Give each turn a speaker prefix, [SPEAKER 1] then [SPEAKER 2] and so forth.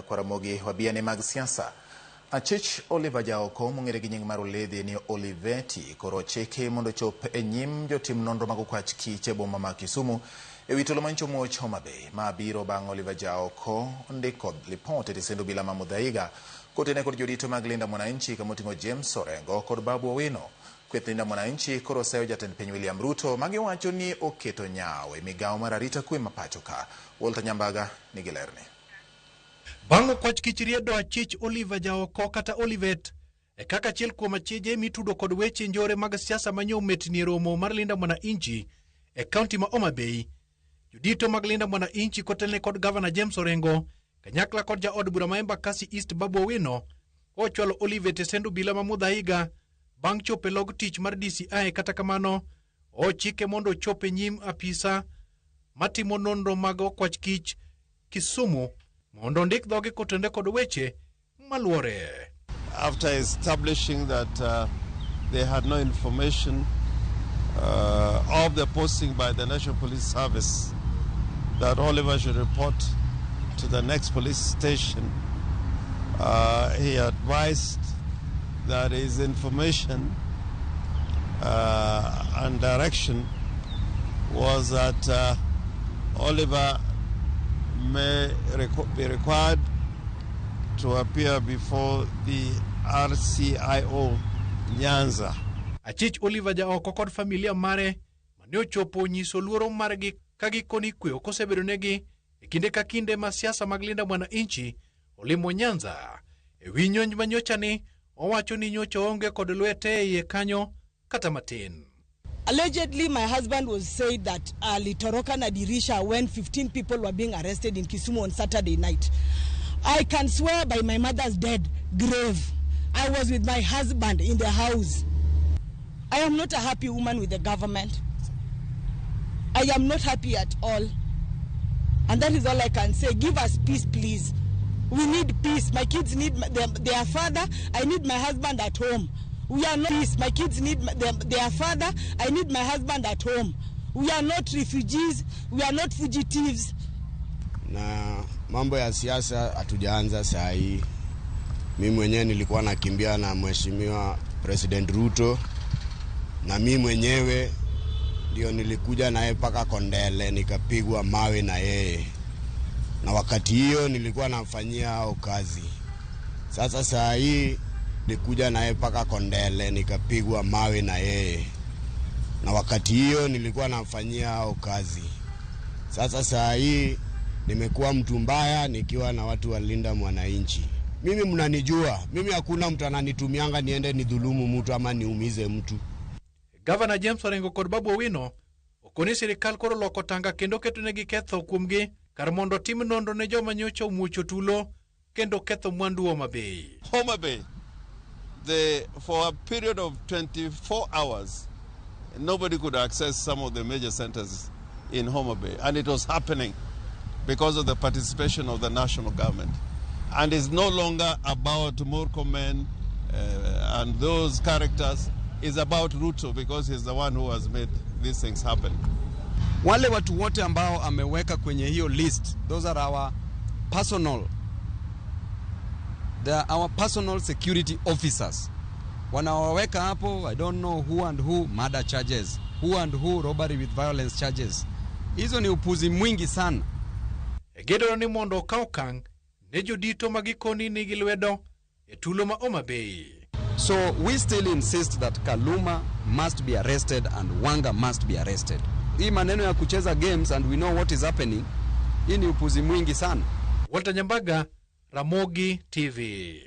[SPEAKER 1] Nyakwar Ramogi wabiane mag siasa. Achich Oliver Jaoko mong'ere gi nying mar Oledhi ni Oliveti koro ochiki mondo ochop e nyim jotim nonro mag okwach kich e boma ma Kisumu e wi tulo manyicho muoch Homa Bay. Ma biro bang' Oliver Jaoko ndiko lipot e tesend obila ma Muthaiga kotene kod jorito mag Linda Mwananchi kamoting'o James Orengo kod Babu Owino. Kweth Linda Mwananchi koro oseyo jatend piny William Ruto magiwacho ni oketo nyawo e migawo mar arita kwe ma pacho ka. Walter Nyambaga nigi lerni.
[SPEAKER 2] Bang' okwach kich riedo achich Oliver Jaoko kata Olivet e kaka achiel kuom achije mitudo kod weche njore mag siasa manyo ometni e romo mar Linda Mwananchi e kaunti ma Homa Bay. Jodito mag Linda Mwananchi kotelne kod Gavana James Orengo kanyakla kod jaod bura ma Embakasi East Babu Owino ochwalo Olivet e send obila ma Muthaiga bang' chopo e log tich mar DCI. Kata kamano ochike mondo ochop e nyim apisa matimo nonro mag okwach kich Kisumu mondo ondik dhoge kotenore kod weche maluore.
[SPEAKER 3] After establishing that they had no information of the posting by the National Police Service that Oliver should report to the next police station, he advised that his information and direction was that Oliver may be required to appear before the RCIO Nyanza.
[SPEAKER 2] Achich Oliver Jaoko kod familia mare mane ochopo nyiso luoro margi ka gikoni kwe ok osebedo negi e kinde ka kinde ma siasa mag Linda Mwananchi olimo Nyanza. E wi nyonj manyocha ni owacho ni nyocha onge kod lwete e iye kanyo kata matin.
[SPEAKER 4] Allegedly, my husband was said that alitoroka na dirisha when 15 people were being arrested in Kisumu on Saturday night. I can swear by my mother's dead grave. I was with my husband in the house. I am not a happy woman with the government. I am not happy at all. And that is all I can say. Give us peace, please. We need peace. My kids need their father. I need my husband at home. We are not peace. My kids need their father. I need my husband at home. We are not refugees. We are not fugitives.
[SPEAKER 5] Na mambo ya siasa hatujaanza saa hii. Mimi mwenyewe nilikuwa nakimbia na Mheshimiwa President Ruto, na mimi mwenyewe ndio nilikuja naye mpaka Kondele nikapigwa mawe na yeye, na wakati hiyo nilikuwa namfanyia hao kazi. Sasa saa hii nilikuja naye mpaka Kondele nikapigwa mawe na yeye, na wakati hiyo nilikuwa namfanyia hao kazi. Sasa saa hii nimekuwa mtu mbaya nikiwa na watu wa Linda Mwananchi. Mimi mnanijua, mimi hakuna mtu ananitumianga niende nidhulumu mtu ama niumize mtu.
[SPEAKER 2] Gavana James Orengo kod Babu Owino okoni sirikal koro loko tanga kendo ketonegi ketho kuomgi kar mondo tim nonro ne joma nyocha omuocho tulo kendo ketho mwandu Homa Bay.
[SPEAKER 3] Homa Bay, for a period of 24 hours, nobody could access some of the major centers in Homa Bay, and it was happening because of the participation of the national government. And it's no longer about Murkomen and those characters. It's about Ruto because he's the one who has made these things happen.
[SPEAKER 6] Wale watu wote ambao ameweka kwenye hiyo list, those are our personal, they are our personal security officers. Wanawaweka hapo, I don't know who and who, murder charges, who and who, robbery with violence charges. Hizo ni upuzi mwingi sana.
[SPEAKER 2] Gidwaro ni mondo okaw okang' ne jodito ma gikoni nigi lwedo e tulo ma Homa Bay.
[SPEAKER 6] So we still insist that Kaluma must be arrested and Wanga must be arrested. Hii maneno ya kucheza games and we know what is happening, hii ni upuzi mwingi sana.
[SPEAKER 2] Walter Nyambaga, Ramogi TV.